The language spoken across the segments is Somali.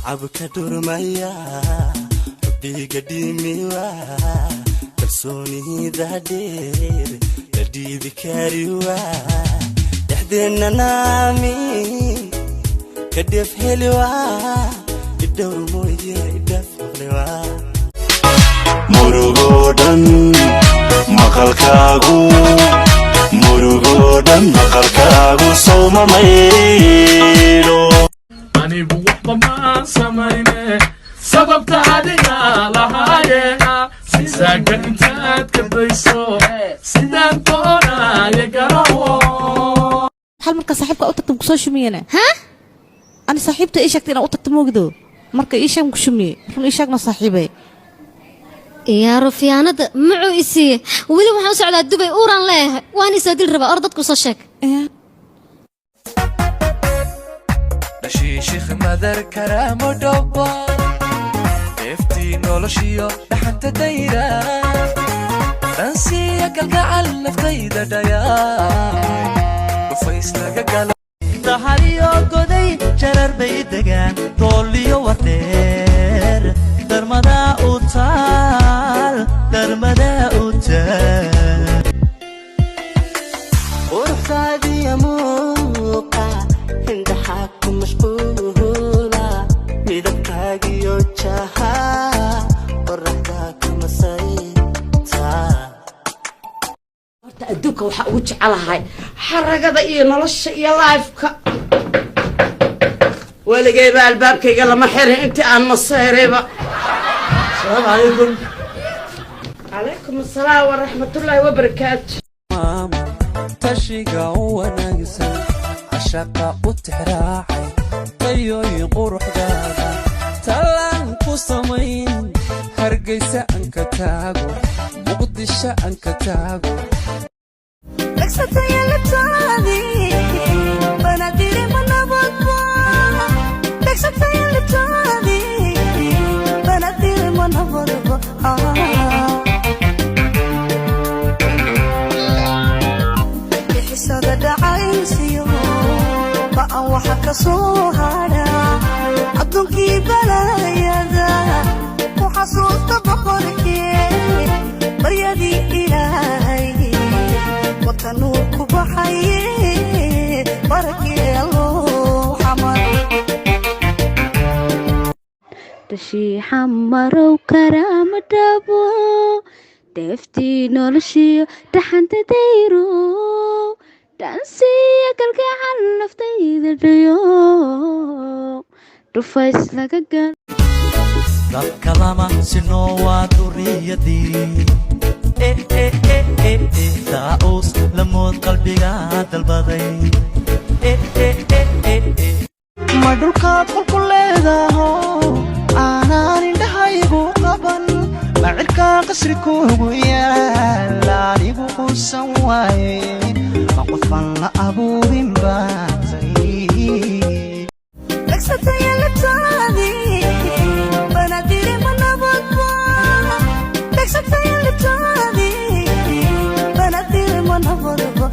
Nacabka dhurmaya rabbiga dhimiwa, kalsoonida dheer la dhiibi kariwa, dhexdeenna naamin ka dheef heliwa, idhowr mooye idhaaf maqliwa. Murugoo dhan maqalkaagu, murugoo dhan maqalkaagu sawma maydho. Anigu waxba maan samayne, sababta adiga lahaaye. Saaga intaad ka dayso sidaan doonaaye garawo. Hal marka saaxiibka u tagta kusoo shumiyana? Ha? Ani saaxiibta ii sheegtay inaan u tagta, moogdo? Marka ii sheeg, ku shumiyey? Run ii sheegna, saaxiibay. Yaa rufiyaanada mucuu i siiye. Weli waxaan u socdaa Dubay, uuraan leeyahay, waan isoo dil rabaa. Or dadku soo sheeg. Dhashiishikh madar karaamo dhowba, dheeftii noloshiyo dhaxanta dayra, dhansiiya kalgacal naftayda dhayaa, dhufays laga galo. Dahariyo goday jarar bay degaan, dooliyo wardheer, darmadaa u taal, darmadaa u taal. Quruxdaadiya muuqa indhaxaa ku mashquula, midabkaagiyo jaha qoraxdaa ka masayta. Horta adduunka waxaa ugu jecelahay xaragada iyo nolosha iyo life-ka. Weligayba albaabkayga lama xirin intii aan maseerayba. Asalaamu calaykum. Calaykum asalaam waraxmatullaahi wabarakaatu. Tashiga u wanaagsan, cashaqa u tixraacay, tayooyin quruxdaada tallaan ku samayn. Hargaysa aan ka taago, Muqdisho aan ka taago. Dhagsataya labtaadii, Banadiri ma nabadba? Dhagsataya labtaadii, Banadiri ma nabadba? Bixisada dhacaysiyo ba'an waxa ka soo hadha adduunkii balaayada ku xasuusta boqorkee, baryadii Ilaahay watanuu ku baxaye, barakee Alloo xamar. Dashiixa marow karaama dhabo, dheeftii noloshiyo dhaxanta dayro, dhansiiya kalgacal naftayda dhayo, dhufays laga gal. Dadka lama sinoo, waa duriyadii daa'uus lamood qalbiga dalbaday. Ma dhulkaad qolku leedaho aanaan indhahaygu qaban? Ma cirkaa qasri kuugu yaal anigu quusan waaye? Ma qofaan la abuurin baatay? Dhagsataya labtaadii, Banadiri ma nabadba? Dhagsataya labtaadii, Banadiri ma nabadba?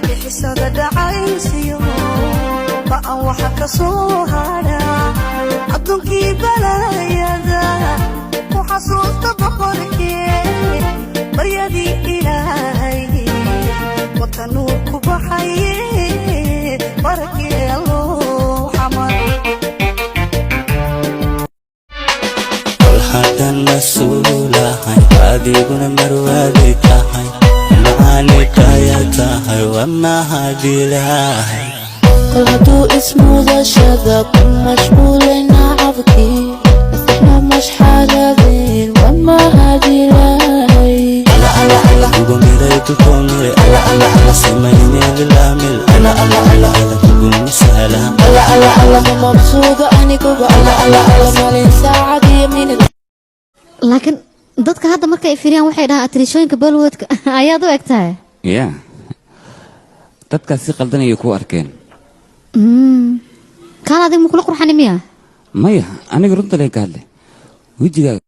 Bixisada dhacaysiyo ba'an waxa ka soo hadha adduunkii balaayada ku xasuusta boqorkee, baryadii Ilaahay watanuu ku baxaye, barakee Alloo xamar. Kol haddaan mas-uulahay, adiguna marwaaday tahay, macaanidaya tahay, waa mahadilaahay. Kol hadduu ismudashada ku mashquulay nacabkii, maskaxna mashxaradeen, waa mahadilahay. Kugu miray dulkoo miray, alla alla alla, simayneelilaamil, alla alla alla alla, kugu misaala. Alla alla alla, ma mabsuudo aniguba, alla alla alla, malin saacad iyo minid. Laakiin dadka hadda marka ay fiiriyaan waxay dhahaan atriishooyinka Bollywoodka ayaad u eg tahay. Ya, dadkaas si qaldan ayay kuu arkeen. Kaan adiga ma kula qurxani miya? Maya, aniga runta leen ka hadle wejigaaga.